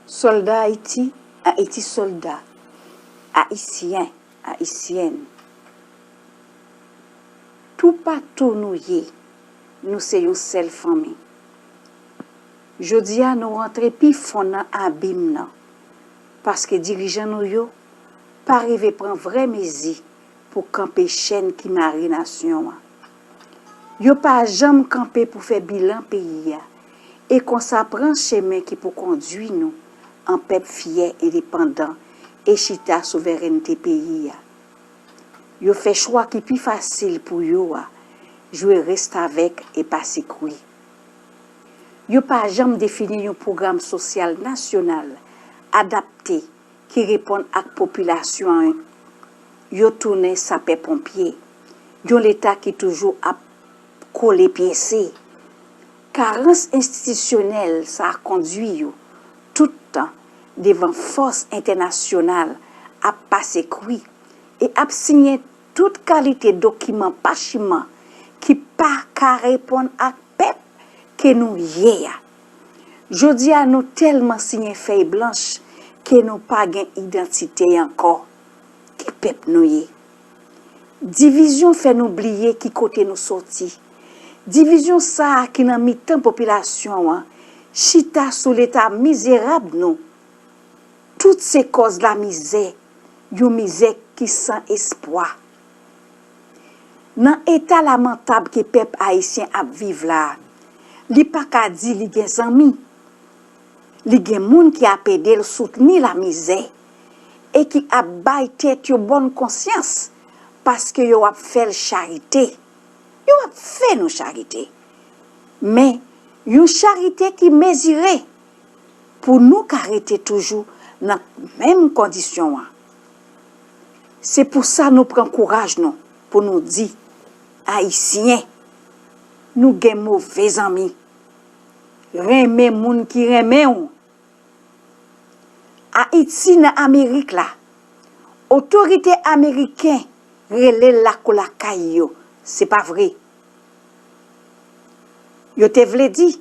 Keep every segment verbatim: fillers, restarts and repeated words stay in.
Sòlda Ayiti, Ayiti sòlda, Ayisyen, Ayisyèn, toupatou nou ye, nou se yon sèl fanmi. Jodi a, nou rantre pi fon nan abim nan, paske dirijan nou yo pa rive pran vrè mezi pou kanpe chèn ki mare nasyon an. Yo pa janm kanpe pou fè bilan peyi a, e konsa pran chemen ki pou kondui nou an pèp fyè, endepandan e chita souverènte peyi a. Yo fè chwa ki pi fasil pou yo a, jwe restavèk e pase kwi. Yo pa janm defini yon pwogram sosyal nasyonal adapte ki reponn ak popilasyon an, yo tounen sapè ponpye, yon Leta ki toujou ap kole pyese. Karans enstitisyonèl sa a kondui yo tout tan devan fòs entènasyonal ap pase kwi e ap siyen tout kalite dokiman pachiman ki pa ka reponn ak pèp ke nou ye a. Jodi a, nou tèlman siyen fèy blanch ke nou pa gen idantite ankò. Ki pèp nou ye? Divizyon fè nou bliye ki kote nou soti. Divizyon sa a ki nan mitan popilasyon an chita sou leta mizerab nou. Tout se kòz lamizè, yon mizè ki san espwa. Nan eta lamantab ke pèp ayisyen ap viv la a, li pa ka di li gen zanmi. Li gen moun ki ap ede l soutni lamizè e ki ap bay tèt yo bòn konsyans paske yo ap fè l charite. Yo ap fè nou charite. Men, yon charite ki mezire pou nou ka rete toujou nan menm kondisyon an. Se pou sa nou pran kouraj nou pou nou di, Ayisyen, nou gen move zanmi. Renmen moun ki renmen w. Ayiti nan Amerik la. Otorite ameriken rele l lakou lakay yo. Se pa vre. Yo te vle di,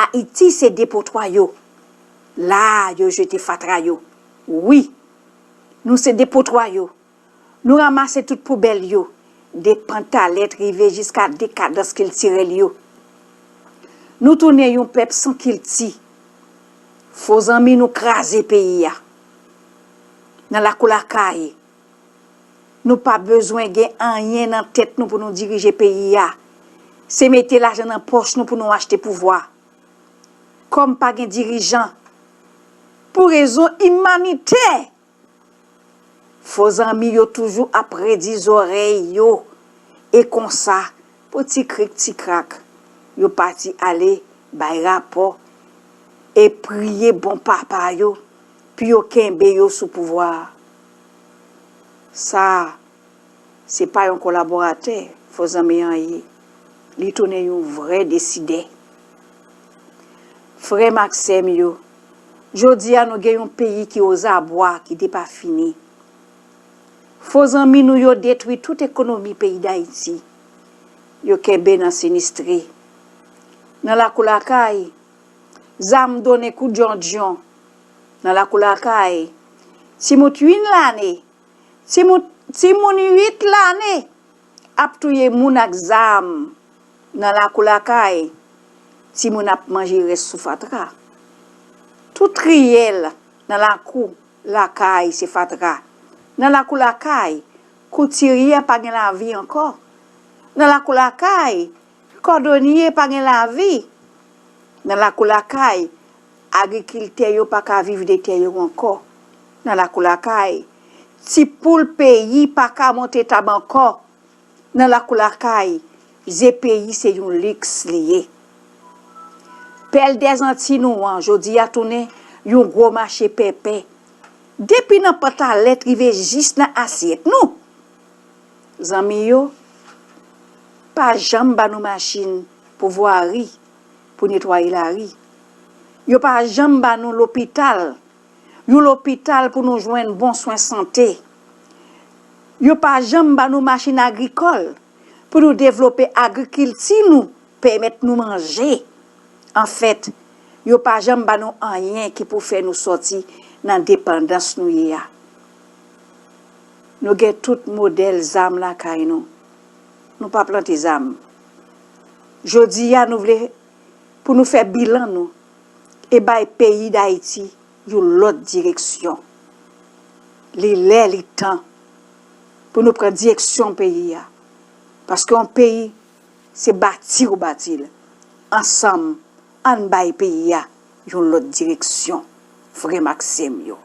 Ayiti se depotwa yo. La a yo jete fatra yo. Wi, nou se depotwa yo. Nou ranmase tout poubèl yo, de pantalèt rive jiska dekadans kiltirèl yo. Nou tounen yon pèp san kilti. Fo zanmi nou kraze peyi a. Nan lakou lakay, nou pa bezwen gen anyen nan tèt nou pou nou dirije peyi a. Se mete lajan nan pòch nou pou nou achte pouvwa. Kòm pa gen dirijan, pou rezon imanitè, fo zanmi yo toujou ap redi zòrèy yo. E konsa, pou ti krik ti krak, yo pati ale bay rapò e priye bon papa yo pou yo kenbe yo sou pouvwa a. Sa a, se pa yon kolaboratè fo zanmi an ye. Li tounen yon vrè desidè. Frè m ak sè m yo, jodi a nou gen yon peyi ki ozabwa, ki depafini. Fo zanmi nou yo detwi tout ekonomi peyi Dayiti. Yo kenbe nan sinistre. Nan lakou lakay, zam donnen kou djondjon. Nan lakou lakay, timoun uit lane, timoun, timoun uit lane ap touye moun ak zam. Nan lakou lakay, timoun ap manje rès sou fatra. Tout riyèl nan lakou lakay se fatra. Nan lakou lakay, koutiryè pa gen lavi ankò. Nan lakou lakay, kòdonye pa gen lavi. Nan lakou lakay, agrikiltè yo pa ka viv de tè yo ankò. Nan lakou lakay, ti poul peyi pa ka monte tab ankò. Nan lakou lakay, ze peyi se yon liks li ye. Pèl dèzanti nou an jodi a tounen yon gwo mache pèpè. Depi nan pantalèt rive jis nan asyèt nou. Zanmi yo pa janm ba nou machin pou vwari, pou netwaye lari. Yo pa janm ba nou lopital, yon lopital pou nou jwenn bon swen sante. Yo pa janm ba nou machin agrikòl pou nou devlope agrikilti nou, pèmèt nou manje. Anfèt, Yo pa janm ba nou anyen ki pou fè nou sòti nan depandans nou ye a. Nou gen tout modèl zam lakay nou. Nou pa plante zam. Jodi a, nou vle pou nou fè bilan nou e bay peyi Dayiti yon lòt direksyon. Li lè, li tan pou nou pran direksyon peyi a. Paske yon peyi, se bati ou bati l. Ansanm, ann bay peyi a yon lòt direksyon. Frè m ak sè m yo.